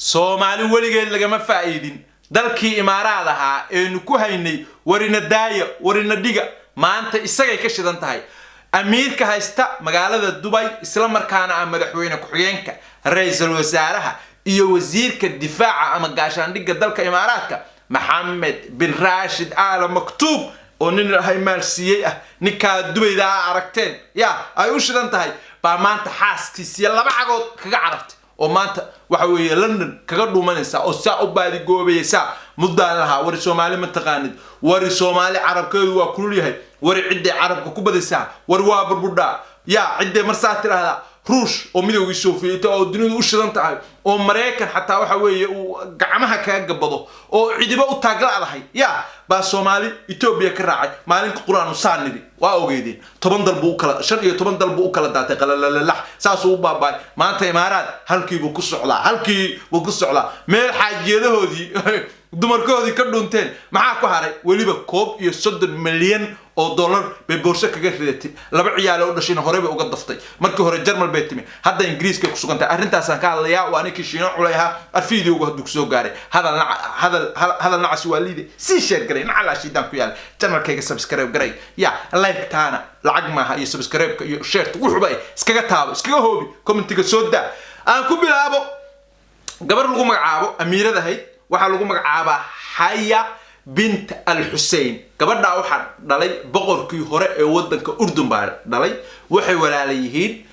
Soomaali weligeed lagama faa'iidin. Dalkii Imaaraad ahaa eenu ku haynay warina daaya, warina dhiga, maanta isagay ka shidan tahay. Amiirka haysta magaalada Dubay, isla markaana ah madaxweyne ku-xigeenka, ra-iisul wasaaraha iyo wasiirka difaaca ama gaashaandhigga dalka Imaaraadka, Maxamed bin Raashid Aala Maktuub, oo nin Ilaahay maalsiiyey ah, ninkaa Dubayda a aragteen yaa ay u shidan tahay, baa maanta xaaskiisiya laba cagood kaga carartay oo maanta waxa weeye London kaga dhuumanaysaa oo saa u baadigoobaysaa. Muddaan lahaa, wari Soomaali ma taqaanid, wari Soomaali carabkeedu waa kulul yahay, wari cidday carabka ku badaysaa, wari waa burbudhaa yaa cidday marsaa tidhaahdaa. Ruush oo Midowgii Sofiyeeta oo dunidu u shidan tahay oo Maraykan xataa waxa weeye uu gacmaha kaga gabado oo cidiba u taagladahay yaa baa Soomaali Etoobiya ka raacay. Maalinka Qur-aanu saa nidhi waa ogeydeen, 10 dal buu u kala, 15 dal buu u kala daatay, qalalalax saasuu u baaba'ay. Maanta Imaaraad halkii buu ku socdaa, halkii buu ku socdaa, meel xaajiyadahoodii dumarkoodii ka dhunteen. Maxaa ku haray? Weliba 31 milyan oo dollar bay boorso kaga ridatay. Laba ciyaalo u dhashayna horey bay uga daftay. Markii hore Jarmal bay timi, hadda Ingiriiskay ku sugantahay. Arrintaasaan ka hadlayaa. Waa ninkii Shiino Culay ahaa. Arfiidiogu hadduu kusoo gaaray, hadal hadal hadal nacasi waa liide, sii share garay, nacalaa shiidaan ku yaala. Channelkayga subscribe garay ya, like taana lacag maaha, iyo subscribe-ka iyo shareta wuxuba iskaga taabo, iskaga hoobi, commentiga soo daa. Aan ku bilaabo gabar lagu magacaabo amiirad ahayd. Waxaa lagu magacaabaa Xaya bint Al Xusein. Gabadhaa waxaa dhalay boqorkii hore ee wadanka Urdun baa dhalay. Waxay walaala yihiin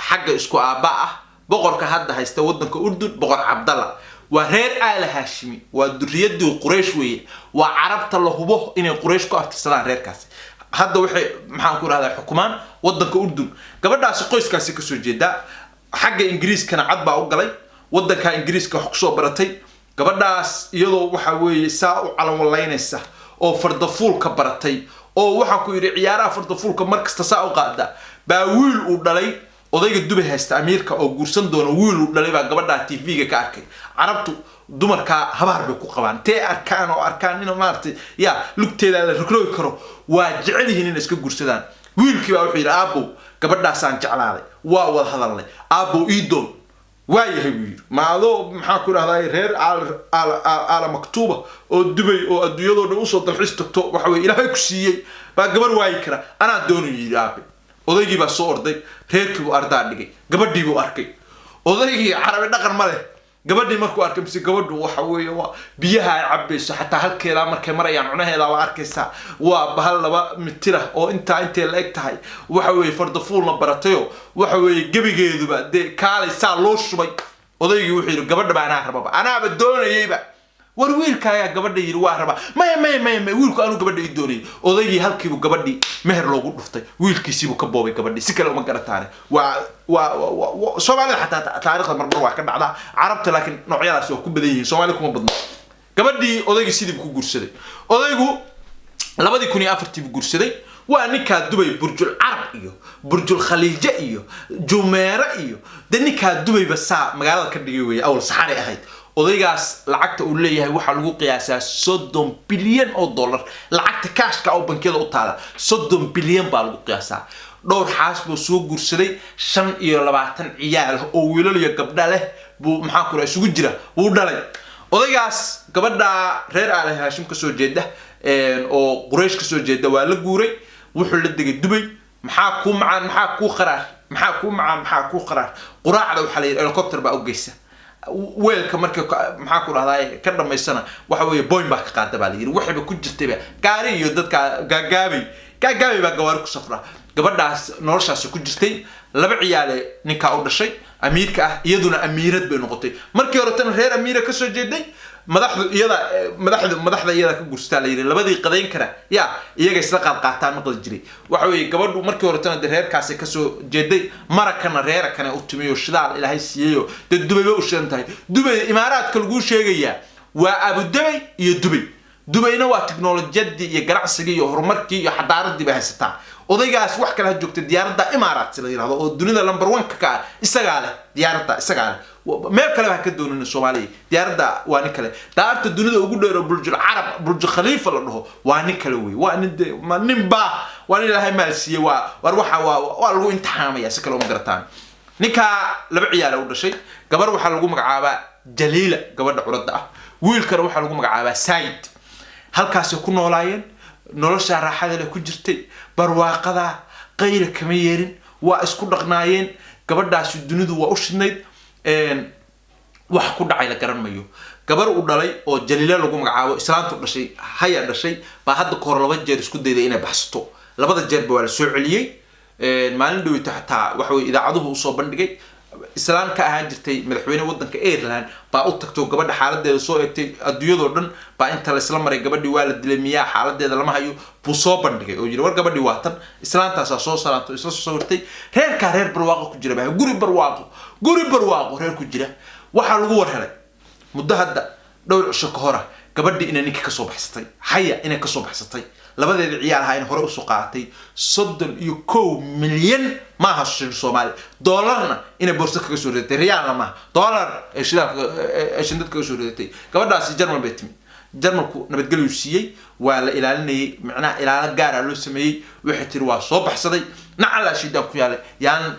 xagga isku aabba ah boqorka hadda haysta wadanka Urdun, Boqor Cabdalla. Waa reer Aala Haashimi, waa duriyadii Quraysh weeye, waa Carabta la hubo inay Quraysh ku abtirsadaan. Reerkaasi hadda waxay, maxaan ku rahdaa, xukumaan wadanka Urdun. Gabadhaasi qoyskaasi kasoo jeedaa. Xagga Ingiriiskana cad baa u galay, wadanka Ingiriiska wax kusoo baratay. Gabadhaas iyadoo waxa weeye saa u calanwalaynaysa oo fardafuulka baratay oo waxaan ku yidhi ciyaaraha fardafuulka markasta saa u qaada, baa wiil uu dhalay odayga Dubay haysta, amiirka oo guursan doona, wiil uu dhalay baa gabadhaa TV-ga ka arkay. Carabtu dumarkaa habaar bay ku qabaan. Tee arkaan oo arkaan in maaragtay ya lugteeda la rogrogi karo, waa jecel yihiin inay iska guursadaan. Wiilkii baa wuxuu yidhi, "Aabow, gabadhaasaan jeclaaday, waa wada hadalnay, aabow ii doon." Waa yahay, buu yidhi. Ma adoo, maxaa ku dhahdaa, reer Aala Maktuuba oo Dubay oo adduunyadoo dhan usoo dalxiis tagto, waxa weye Ilaahay ku siiyey, baa gabar waayi kara? Anaa doonayu, yidhi aabe. Odaygii baa soo orday, reerkii buu ardaa dhigay, gabadhii buu arkay. Odaygii Carabi dhaqan ma leh. Gabadhii markuu arkay, mise gabadhu waxa weeye waa biyaha ay cabayso xataa halkeedaa markay marayaan cunaheedaa waa arkaysaa, waa bahal 2 mitir ah oo intaa intay la eg tahay, waxa weeye fardafuulna baratayo, waxa weeye gebigeeduba dee kaalay saa loo shubay. Odaygii wuxuu yidhi, "Gabadha ba anaa rababa, anaaba doonayayba." "War wiilkaagaa gabadha yidhi waa rabaa." "Maya, maya, maya, maya, wiilku anuu gabadha ii doonayay." Odaygii halkiibuu gabadhii meher loogu dhuftay, wiilkiisiibuu ka boobay gabadhii. Si kale uma garataane. Waa Soomaalida xataa taariikhda marmar waa ka dhacdaa, Carabta laakiin noocyadaasi waa ku badan yihiin, Soomaalida kuma badno. Gabadhii odaygii sidii buu ku guursaday. Odaygu 2004-tii buu guursaday. Waa ninkaa Dubay Burjul Carab iyo Burjul Khaliije iyo Jumeere iyo de ninkaa Dubayba saa magaalada ka dhigay weeye. Awal saxaray ahayd. Odaygaas lacagta uu leeyahay waxaa lagu qiyaasaa 30 bilyan oo dollar. Lacagta kaashka oo bankiyada u taala 30 bilyan baa lagu qiyaasaa. Dhowr xaas buu soo guursaday, 25 ciyaal oo wiilal iyo gabdha leh buu, maxaa ku isugu jira, wuu dhalay odaygaas. Gabadha reer Aale Haashim kasoo jeeda oo Quraysh kasoo jeeda waa la guuray, wuxuu la degay Dubay. Maxaa kuu macaan, maxaa kuu qaraar? Maxaa kuu macaan, maxaa kuu qaraar? Quraacda waxaa la yidhi helicopter baa u geysa. Weelka marka, maxaa ku dhahdaa, ka dhamaysana waxa weeye boyn baa ka qaada baa la yidhi. Waxayba ku jirtayba gaari iyo dadka gaagaabay gaagaabay baa gawaari ku safra. Gabadhaas noloshaasi ku jirtay. Laba ciyaale ninkaa u dhashay amiirka ah, iyaduna amiirad bay noqotay. Markii hore tan reer amiira kasoo jeeday, madaxdu iyada madaxdu madaxda iyada ka guursataa la yidhi. Labadii qadayn kara ya iyaga isla qaad qaataan maqli jiray. Waxa weeye gabadhu markii hore tana de reerkaasi kasoo jeeday, marakana reera kane u timiyo, shidaal Ilaahay siiyeyo, dee Dubayba u shidan tahay. Dubay Imaaraadka laguu sheegayaa waa Abudabay iyo Dubay. Dubayna waa tiknolojiyadii iyo ganacsigii iyo horumarkii iyo xadaaradii bay haysataa. Odaygaas wax kale ha joogta, diyaaradda Imaaraat la yidhahdo oo dunida number one ka ah isagaa leh, diyaaradda isagaa leh. Meel kaleba ha ka doonin Soomaaliya, diyaaradda waa nin kale. Daarta dunida ugu dheero, Burjul Carab, Burj Khaliifa la dhaho, waa nin kale wey. Waa nin de ma nin baa, waa nin Ilaahay maal siiyey. Waa war waxa waa lagu imtixaamaya, si kale uma garataan. Ninkaa laba ciyaala u dhashay. Gabar waxaa lagu magacaabaa Jaliila, gabadha curadda ah. Wiilkana waxaa lagu magacaabaa Said. Halkaasay ku noolaayeen, noloshaa raaxada leh ku jirtay, barwaaqadaa, qayla kama yeerin, waa isku dhaqnaayeen. Gabadhaasi dunidu waa u shidnayd. Wax ku dhacay la garan mayo. Gabar uu dhalay oo Jaliila lagu magacaabo, islaantu dhashay, haya dhashay, baa hadda kahor laba jeer isku dayday inay baxsato. Labada jeerba waa la soo celiyey. Maalin dhaweyto xataa waxa weye idaacaduhu usoo bandhigay, islaan ka ahaan jirtay madaxweyne wadanka Ireland baa u tagto, gabadha xaaladeeda soo eegtay. Adduunyadoo dhan baa inta laisla maray, gabadhii waa la dilay miyaa, xaaladeeda lama hayo, buu soo bandhigay oo yidhi, "War gabadhii waa tan." Islaantaasaa soo salaantay, isla soo sawirtay. Reerkaa reer barwaaqo ku jira baa, guri barwaaqo, guri barwaaqo reer ku jira. Waxaa lagu war helay muddo hadda dhowr cisho ka hora gabadhii inay ninkii kasoo baxsatay, haya inay kasoo baxsatay, labadeeda ciyaal ahaa in hore usoo qaadatay, 31 milyan, maaha shilin Soomaali, doolarna inay boorso kaga soo ridatay, riyaalna maaha, doolar ay shidaalka ay shindad kaga soo ridatay. Gabadhaasi Jarmal bay timi. Jarmalku nabadgelyu siiyey, waa la ilaalinayay, macnaha ilaalo gaara loo sameeyey. Waxay tiri, "Waa soo baxsaday, nacalaa shiidaan ku yaalay,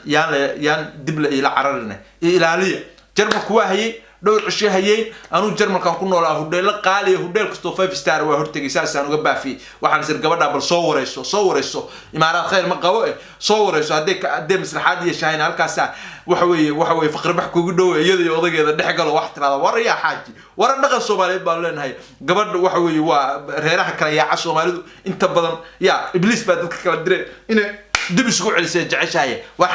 yaan dib la iila cararina, i ilaaliya." Jarmalku waa hayay, dhowr cisho hayeen. Anuu Jarmalkan ku noolaa, hudheelo qaaliya, hudheel kastoo five star waa hortegay, saasaan uga baafiyey. Waxaan isir, "Gabadhaa bal soo wareyso, soo wareyso, Imaaraad khayr ma qabo, soo wareyso. Hadday maslaxaad yeeshahayna halkaasaa waxa weeye faqribax kugu dhow, iyada iyo odaygeeda dhex galo." Wax tirada, "War yaa xaaji, war dhaqan Soomaaliyeed baan leenahay." Gabadha waxa weeye waa reeraha kala yaaca Soomaalidu inta badan, yaa Ibliis baa dadka kala diray, inay dib isugu celisay jeceshahay. Waa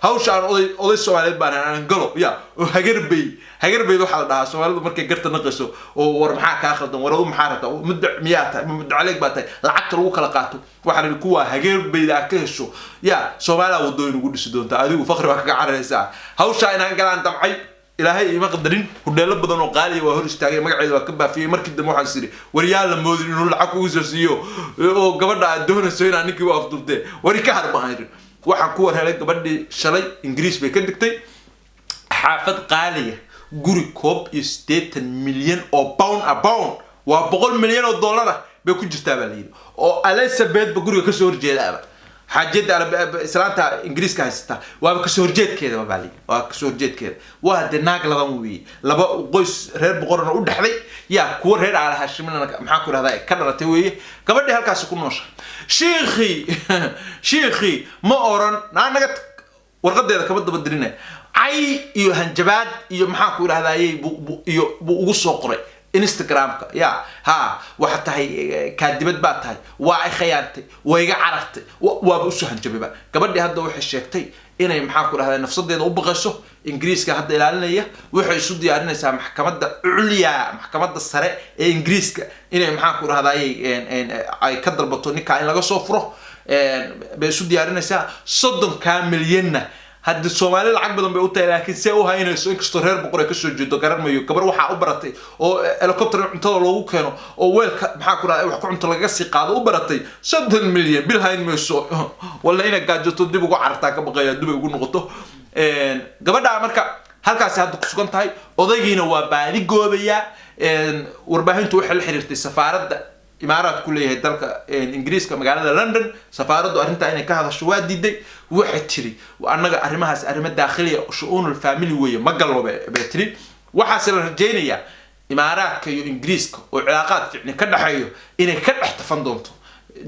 hawsha aan oday Soomaaliyeed baan aan galo ya oo hagarbay. Hagarbayd waxaa la dhahaa Soomaalidu markay garta naqayso oo, "War maxaa kaa khaldan? War adu maxaa rabtaa? Muddac miyaa tahay? Mudacaleeg baa tahay?" Lacagta lagu kala qaato waxaa la yidhi kuwa hagarbayda aad ka hesho ya Soomaaliya wadooyin ugu dhisi doontaa, adigu faqri baa kaga cararaysaa. Hawshaa inaan galaan damcay, Ilaahay iima qadarin. Hudheelo badan oo qaaliya waa hor istaagay, magaceeda waa ka baafiyey. Markii dambe waxaan is idhi, "War yaa la moodin inuu lacag kugu soo siiyo oo gabadha aad doonayso inaa ninkii u afduubtee, wari ka har." Baan idhi, waxaan ku war helay gabadhii shalay Ingiriis bay ka degtay, xaafad qaaliya, guri 81 milyan oo pound ah, pound waa 100 milyan oo dollar ah, bay ku jirtaa baa la yidhi, oo Elizabeth ba guriga kasoo horjeedaaba. Xaajiyadda islaanta Ingiriiska haysata waaba kasoo horjeedkeedaba baa layidhi, waa kasoo horjeedkeeda. Waa dee naag ladan weeye, laba qoys reer boqorna u dhexday, yaa kuwa reer Aala Haashimina, maxaan ku dhahdaa, ka dhalatay weeye. Gabadhii halkaasi ku noosha. Shiikhii ma oran naa naga tag, warqadeeda kama daba dirina. Cay iyo hanjabaad iyo maxaan ku idhahdayey iyo buu ugu soo qoray Instagramka. Ya ha waxa tahay, kaadibad baa tahay, waa ay khayaantay, waa iga carartay, waaba usoo hanjabayba. Gabadhii hadda waxay sheegtay inay, maxaan ku dhahday, nafsadeeda u baqayso. Ingiriiska hadda ilaalinaya. Waxay isu diyaarinaysaa maxkamadda culya, maxkamadda sare ee Ingiriiska, inay, maxaan ku dhahday, ay ka dalbato ninkaa in laga soo furo bay isu diyaarinaysaa. 30-kaa milyanna haddi Soomaali lacag badan bay u tahay, laakiin see u haynayso, inkastoo reer boqor ay kasoo jeedo, garan mayo. Gabar waxaa u baratay oo helicopter in cuntada loogu keeno oo weelka, maxaa ku dhahday, wax ku cunto lagaga sii qaado u baratay, 30 milyan bil hayn mayso, walla inay gaajoto dib ugu carartaa ka baqaya, dubay ugu noqoto gabadha. Marka halkaasi hadda ku sugan tahay. Odaygiina waa baadi goobayaa. Warbaahintu waxay la xiriirtay safaaradda Imaaraad ku leeyahay dalka Ingiriiska, magaalada London. Safaaraddu arrintaa inay ka hadasho waa diiday. Waxay tiri, "Annaga arrimahaas arrimo daakhiliya, shu-uunul family weeye, ma gallo," bay tiri. Waxaase la rajaynayaa Imaaraadka iyo Ingiriiska oo cilaaqaad fiicni ka dhexeeyo inay ka dhex tafan doonto.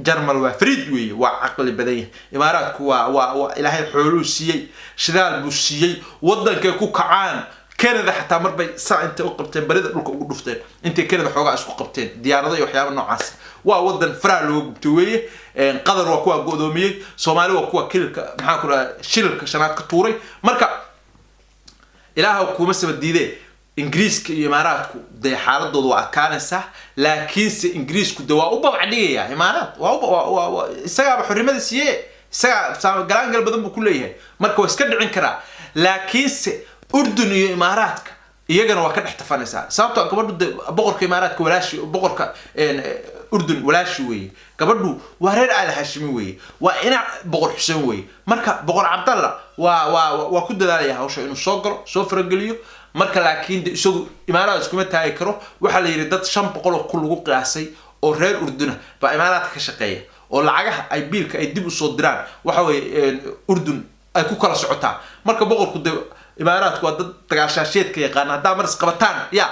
Jarmal waa fariid weeye, waa caqli badan yahay. Imaaraadku waa Ilaahay xooluu siiyey, shidaal buu siiyey, wadankay ku kacaan. Canada xataa mar bay saa intay u qabteen barida dhulka ugu dhufteen, intay Canada xoogaa isku qabteen, diyaarado iyo waxyaaba noocaas. Waa wadan faraha looga gubtay weeye. Qatar waa kuwa go'doomiyey, Soomaali waa kuwa kililka, maxaa ku dhaha, shililka shanaad ka tuuray. Marka Ilaaha kuma saba diidee, Ingiriiska iyo Imaaraadku dee xaaladooda waa adkaanaysaa, laakiinse Ingiriisku de waa u babac dhigayaa Imaaraad, waa isagaaba xornimada siiye, isagaa galaangal badan buu ku leeyahay, marka waa iska dhicin karaa. Laakiinse Urdun iyo Imaaraadka iyagana waa ka dhex tafanaysaa, sababtoo gabadhu de boqorka Imaaraadka walaashi, boqorka Urdun walaashi weeye. Gabadhu waa reer Aal Haashimi weeye, waa ina Boqor Xuseen weeye. Marka Boqor Cabdalla waa ku dadaalaya hawsha inuu soo galo, soo farageliyo. Marka laakiin de isagu Imaaraad iskuma taagi karo. Waxaa la yidhi dad 500,000 lagu qiyaasay oo reer Urduna baa Imaaraadka ka shaqeeya, oo lacagaha ay biilka ay dib usoo diraan waxa weeye Urdun ay ku kala socotaa. Marka boqorku de Imaaraadku waa dad dagaashaasheedka yaqaana. Haddaa mar isqabataan, yaa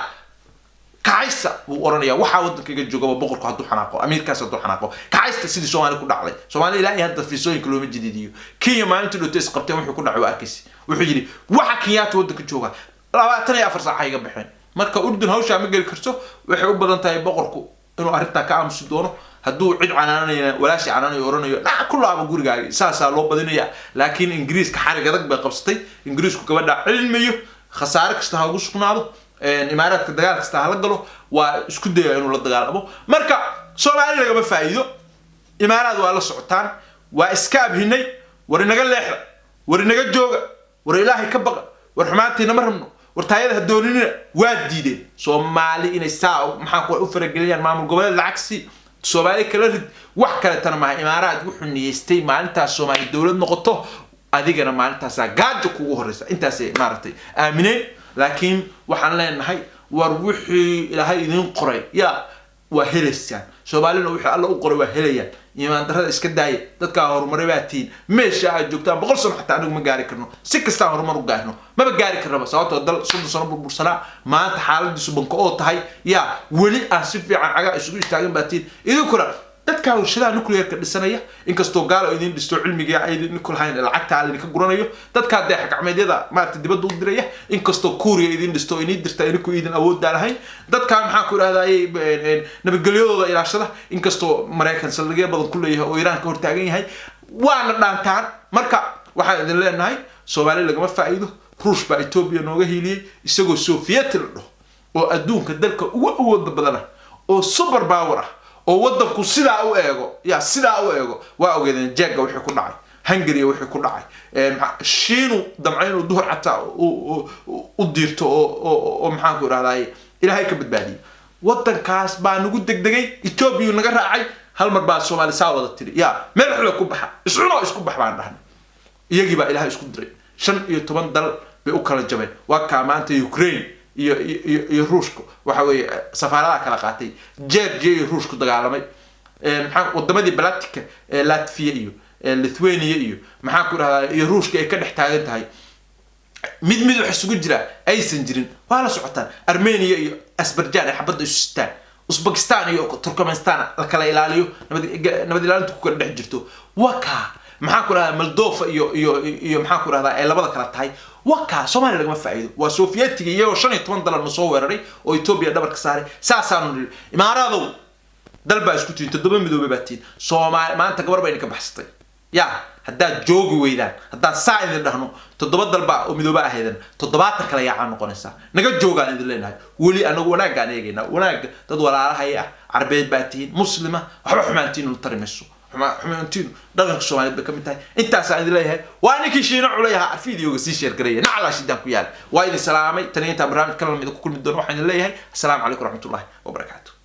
kacaysa buu oranaya. Waxaa waddankayga joogaba boqorku hadduu xanaaqo, amiirkaas hadduu xanaaqo, kacaysta. Sidii Soomaali ku dhacday, Soomaali ilaa iyo hadda fiisooyinka looma jadiidiyo. Kenya maalintii dhowto isqabteen, wuxuu ku dhacay waa arkaysi. Wuxuu yidhi waxa Kenyatta waddanka jooga 24 saac iga baxeen. Marka Urdun hawshaa ma geli karto. Waxay u badan tahay boqorku inuu arrintaa ka aamusi doono. Hadduu cid canaananayna, walaashii canaanayo, oranayo dhac ku laabo gurigaaga, saasaa loo badinaya. Laakiin Ingiriiska xarig adag bay qabsatay. Ingiriisku gabadha cilmiyo khasaare kasta ha ugu sugnaado, Imaaraadka dagaal kasta hala galo, waa isku daya inuu la dagaalamo. Marka Soomaali lagama faa'iido. Imaaraad waa la socotaan, waa iska abhinay. War inaga leexda, war inaga jooga, war Ilaahay ka baqa, war xumaantiina ma rabno, war taayada ha doonina. Waa diideen Soomaali inay saa maxaa ku u farageliyaan maamul goboleed, lacagsi Soomaali kala rid. Wax kale tana maaha. Imaaraad wuxuu niyeystay maalintaas Soomaali dowlad noqoto, adigana maalintaasaa gaajo kugu horeysa. Intaasay maaragtay aamineen. Laakiin waxaan leenahay, war wixii Ilaahay idiin qoray yaa waa helaysaan. Soomaalina wixii Alla u qoray waa helayaan. Iimaan darrada iska daaya. Dadkaa horumaray baa tihiin. Meesha aad joogtaan 100 sano xataa anigu ma gaari karno. Si kastaan horumar u gaarno, maba gaari karnaba, sababtoo dal 30 sano burbursanaa, maanta xaaladiisu banko oo tahay, yaa weli aan si fiican cagaa isugu istaagin baa tihiin. Idinkuna dadkaa warshadaha nuclearka dhisanaya, inkastoo gaalo idin dhisto, cilmiga aydin ku lahayn, lacagta idinka guranayo. Dadkaa dayax gacmeedyada maaragtay dibadda u diraya, inkastoo Kuuriya idin dhisto, idin dirta, idinku idin awooddaa lahayn. Dadkaa maxaa ku idhahdaye nabadgelyadooda ilaashada, inkastoo Maraykan saldhigyo badan ku leeyahay oo Iiraan ka hortaagan yahay, waana dhaantaan. Marka waxaan idin leenahay, Soomaali lagama faa'iido. Ruush baa Etoobiya nooga hiiliyey, isagoo Sofiyeeti la dhaho oo adduunka dalka ugu awooda badana oo super power ah oo waddanku sidaa u eego, ya sidaa u eego. Waa ogeedeen Jeega wixii ku dhacay, Hungary wixii ku dhacay. Shiinu damcay inuu duhur xataa u diirto oo maxaan ku idhahdaye Ilaahay ka badbaadiyey. Waddankaas baa nagu degdegay, Etoobiya naga raacay. Hal mar baa Soomaali saa wada tiri, ya meel xula ku baxa, iscunoo isku bax baan dhahnay. Iyagii baa Ilaahay isku diray, 15 dal bay u kala jabeen. Waa kaa maanta Ukraine iyo Ruushku waxa weeye safaaradaha kala qaatay, Georgia iyo Ruushku dagaalamay. Maxaa wadamadii Baltica, Latvia iyo Lithuania iyo maxaa ku dhahdaa iyo Ruushka ay ka dhex taagan tahay, mid mid wax isugu jira aysan jirin, waa la socotaan. Armenia iyo Azerbaijan ay xabadda isu sitaan, Uzbekistan iyo Turkmenistan la kala ilaaliyo, nabad ilaalinta ku kala dhex jirto. Waa kaa maxaa ku dhahdaa Moldova iyo maxaa ku dhahdaa ay labada kala tahay. Waa kaa Soomaaliya lagama faa'iido. Waa Sofiyeetiga iyagoo 15 dalan na soo weeraray oo Etoobiya dhabarka saaray. Saasaanu nidhi, Imaaraadow dal baa isku tihiin, toddoba midoobay baa tihiin. Soomaali maanta gabar baa idinka baxsatay. Ya haddaad joogi weydaan, haddaan saa idin dhahno, toddoba dalba oo midooba ahaydan, 70 kala yaacaa noqonaysaa. Naga joogaan idin leenahay. Weli anagu wanaaggaan eegaynaa, wanaagga dad walaalahaya ah, Carbeed baa tihiin, Muslima. Waxba xumaantiinu tari mayso. Xumaantiinu dhaqanka Soomaaliyeed bay ka mid tahay. Intaasaan idin leeyahay. Waa ninkii Shiino Culay ahaa. Videoga sii share gareeya, naclaa shidaan ku yaal. Waa idin salaamay. Tan iyo intaan barnaamij kala lamida ku kulmi doono, waxaan idin leeyahay asalaamu calaykum waraxmatullahi wabarakaatu.